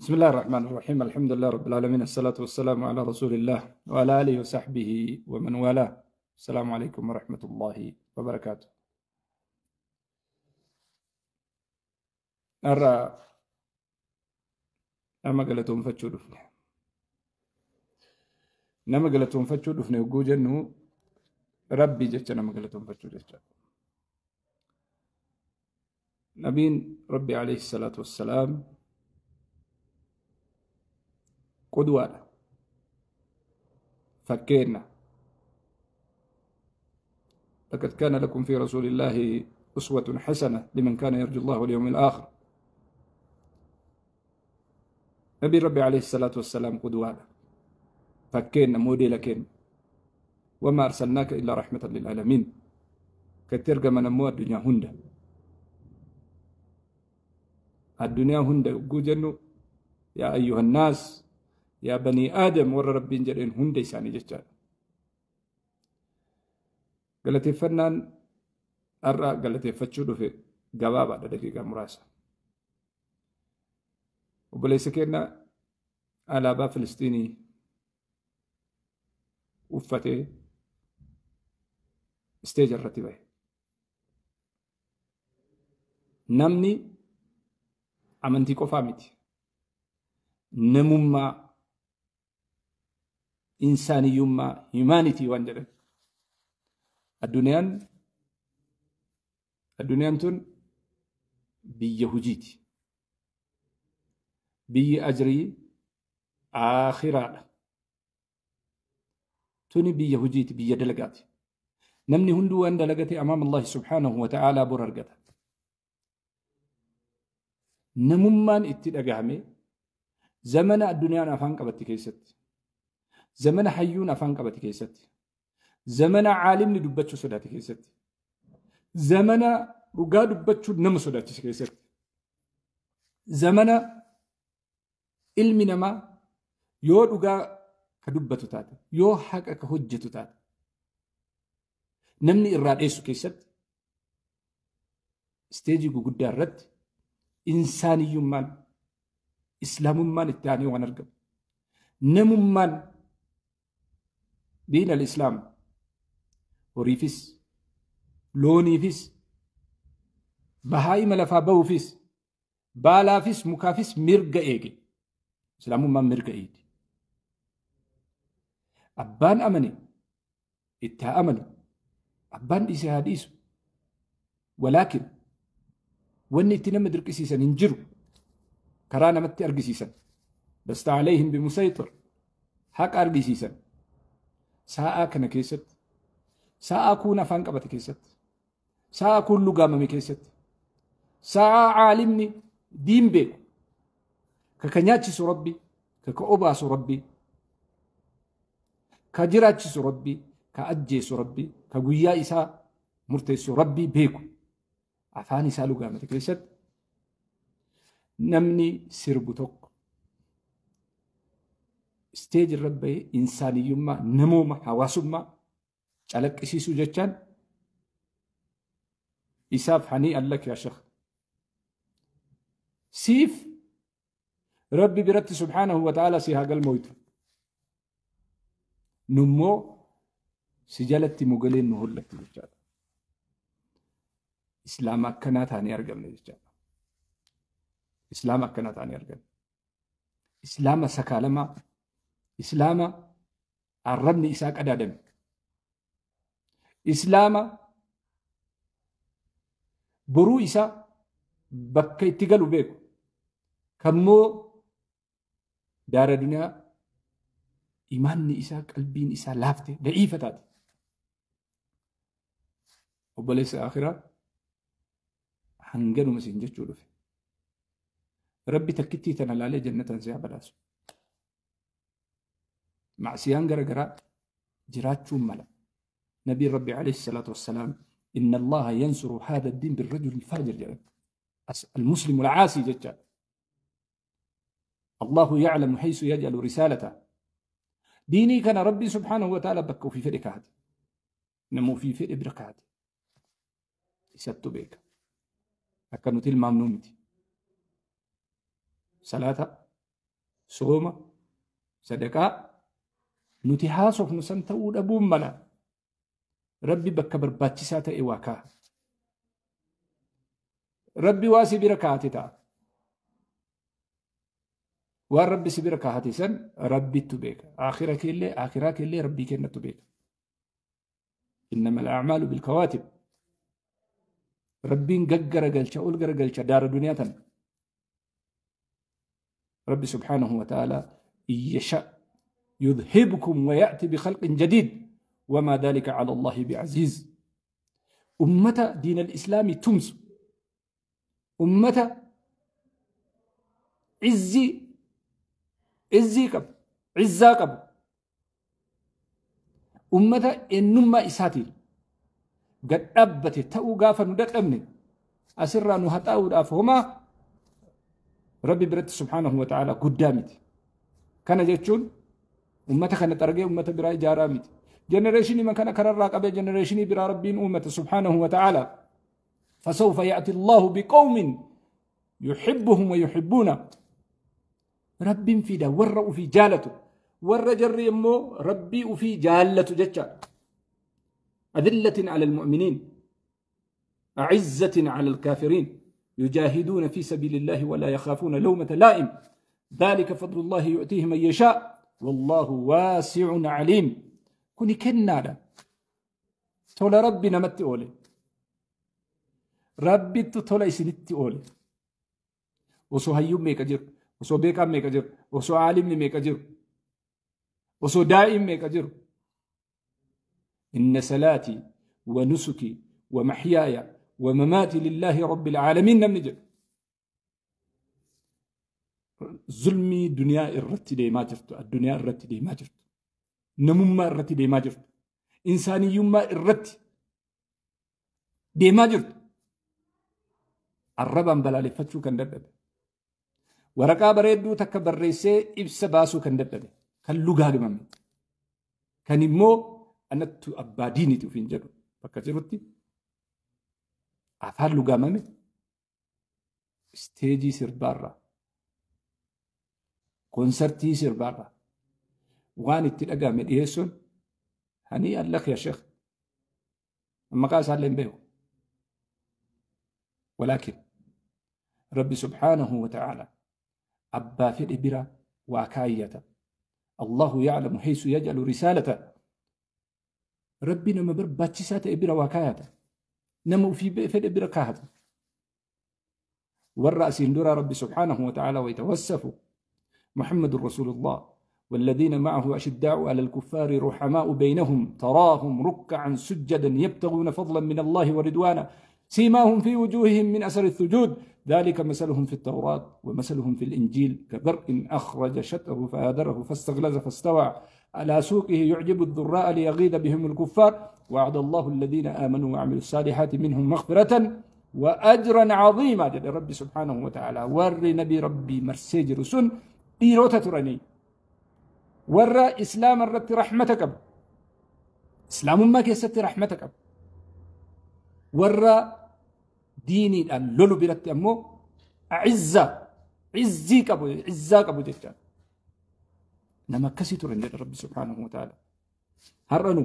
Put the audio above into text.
بسم الله الرحمن الرحيم. الحمد لله رب العالمين، الصلاة والسلام على رسول الله وعلى آله وصحبه ومن والاه. السلام عليكم ورحمة الله وبركاته. أرى nama galatoonfachuu dhufne. Nama galatoonfachuu dhufne yogguu jennu Rabbi jecha nama galatoonfachuu jecha. Nabiin Rabbi alayhi salaatu wassalaam qudwaadha. Fakkeenna. لقد كان لكم في رسول الله أسوة حسنة لمن كان يرجو الله واليوم الآخر. نبي ربي عليه الصلاة والسلام قدوانا فكينا موديل كين وما أرسلناك إلا رحمة للعالمين. كترجم من مو الدنيا هندا الدنيا هندا جوجنو يا أيها الناس يا بني آدم ور ربي جرين هندا يساني جتا. قالت فنان أرى قالت فتشودو في جواب دقيقة مراسة. Obboleessa keenya alaabaa Filisxiinii uffatee isteeja irratti bahe. Namni amantii qofaa miti. Namummaa, insaaniyyummaa, humanity waan jedhan. Addunyaan tun biyya hojiiti. Biyyi ajrii aakhiraadha. Tuni biyya hojiiti, biyya dalagaati. Namni hunduu waan dalagate amaam Allahi subhaanahu wa ta'aalaa bor argata. Namummaan itti dhagahame zamana addunyaan afaan qabatti keessatti, zamana hayyuun afaan qabatti keessatti, zamana caalimni dubbachuu sodaate keessatti, zamana dhugaa dubbachuu nama sodaachise keessatti, zamana ilmi namaa yoo dhugaa ka dubbatu taate, yoo haqa ka hojjetu taate, namni irraa dheessu keessatti isteejii guguddaa irratti insaaniyyummaan islaamummaan itti aanee waan argamu. Namummaan diin al-islaam horiifis looniifis bahaa'ima lafaa bahuufis baalaafis mukaafis mirga eege. Islaamummaan mirga eegi. Abbaan amane itti haa amanu, abbaan dhiise haa dhiisu. Walaakin wanni itti nama dirqisiisan hin jiru. Karaa namatti argisiisan. Lasta alayhim bimusaytir. Haqa argisiisan. Sa'aa kana keessatti, sa'aa kuun afaan qabate keessatti, sa'aa kuun lugaamame keessatti, sa'aa caalimni diin beeku ka nyaachisu Rabbi, ka obaasu Rabbi, ka jiraachisu Rabbi, ka ajjeesu Rabbi, ka guyyaa isaa murteessu Rabbi beeku afaan isaa lugaamate keessatti namni sirbu tokko isteeji irra bahee insaaniyyummaa, namooma, hawaasummaa calaqqisiisuu jechaan isaaf hanii allak yaa sheekh. Siif Rabbi biratti subhaanahu wa ta'ala si haa galmooytu. Nummoo si jalatti mugaleen nu hollatti jechaadha. Islaama akkanaa taanee argamne jechaadha. Islaama akkanaa taanee argamne. Islaama sakaalamaa, islaama arrabni isaa qadaadame, islaama boruu isaa bakka itti galu beeku, kammoo daara duniyaa imaanni isaa qalbiin isaa laafte da'iifa taate. Obboleessa akhiraa hanganuma siin jechuu dhufe. Rabbi takkittii tana laalee jannatan si haa badhaasu. Macsiyaan gara garaa jiraachuun mala. Nabiin Rabbi alayhi salaatu wassalaam inna Allaha yansuru haadha ad-diin birrajuli al-faajir jedhan. Al-muslimu al-caasii jechaadha. الله يعلم حيث يجعل رسالته. ديني كان ربي سبحانه وتعالى بكوا في فرق هذا، نمو في فرق بركات يستو بيك أكنو تلمام نومتي صلاة Sooma, sadaqaa, nuti haasofnu san ta'uu dhabuun mala. Rabbi bakka barbaachisaa ta'e waa kaa'a. Rabbi waa si bira kaa'ate ta'a. Waan Rabbi si bira kaa'ate san Rabbittu beeka. Aakhira keellee aakhiraa keellee Rabbii kennattu beeka. إنما الأعمال بالكواتب. ربين ققر قلشة أول قر قلشة دار الدنيا تن. ربي سبحانه وتعالى إن يشاء يذهبكم ويأتي بخلق جديد وما ذلك على الله بعزيز. أمة دين الإسلام تمس أمة عزي عزي قب عزا قب أمة إنما إساتي قد أبت تأو قافا ندق أمني أسرى نهتاو الأفهما ربي برد سبحانه وتعالى قدامتي. كان جيتشون أمة كانت أرقي أمة براي جارامتي جنريشني من كان كرر راقبه جنريشني برا ربين أمة سبحانه وتعالى. فسوف يأتي الله بقوم يحبهم ويحبونه. رب في دا ورأ في جالته ور جري مو ربي في جالته جتشا. أذلة على المؤمنين أعزة على الكافرين يجاهدون في سبيل الله ولا يخافون لومة لائم ذلك فضل الله يؤتيه من يشاء والله واسع عليم. كوني كنادا تولا ربي نمت أولي ربي تولا إسنتي أولي وصو هيوم ميك أجر وصو بيكام ميك أجر وصو عالم ميك أجر وصو دائم ميك أجر. إن صلاتي ونسكي ومحياي ومماتي لله رب العالمين. نمنجر ظلمي دنيا الرتي دي ما جرت الدنيا الرتي دي ما جرت نمما الرتي دي ما جرت إنساني يما الرتي دي ما جرت. الربان بلالي فتشو كان دبب ورقا بريدو تكبر ريسي إبس باسو كان دبب كان لغا جمامي كان يمو أنتو أباديني توفين جرو بكا جرتي أفعل لغا مامي ستيجي سربارا كونسرتي سربارا وان اتلقى من إيسون هنيئا لك يا شيخ أما قاس علم به. ولكن ربي سبحانه وتعالى أبا في الإبرة وأكاية الله يعلم حيث يجعل رسالته. ربي نما برباتشسات إبرة وأكاية نمو في الإبرة كاهت والرأس اندرى ربي سبحانه وتعالى ويتوسف محمد رسول الله والذين معه أشداء على الكفار رحماء بينهم تراهم ركعا سجدا يبتغون فضلا من الله ورضوانا سيماهم في وجوههم من أثر السجود ذلك مثلهم في التوراة ومثلهم في الإنجيل كزرع أخرج شطأه فآذره فاستغلظ فاستوى على سوقه يعجب الذراء ليغيظ بهم الكفار وعد الله الذين آمنوا وعملوا الصالحات منهم مغفرة وأجرا عظيما. جل ربي سبحانه وتعالى ور نبي ربي مرسيج رسول dhiirota turanii warra islaama irratti rahmata qabu islaamummaa keessatti rahmata qabu warra diiniidhaan lolu biratti ammoo a'izza izzii qabu izzaa qabu jecha nama akkasii turan jedha rabbi subhaanahu wa ta'ala. Har'a nu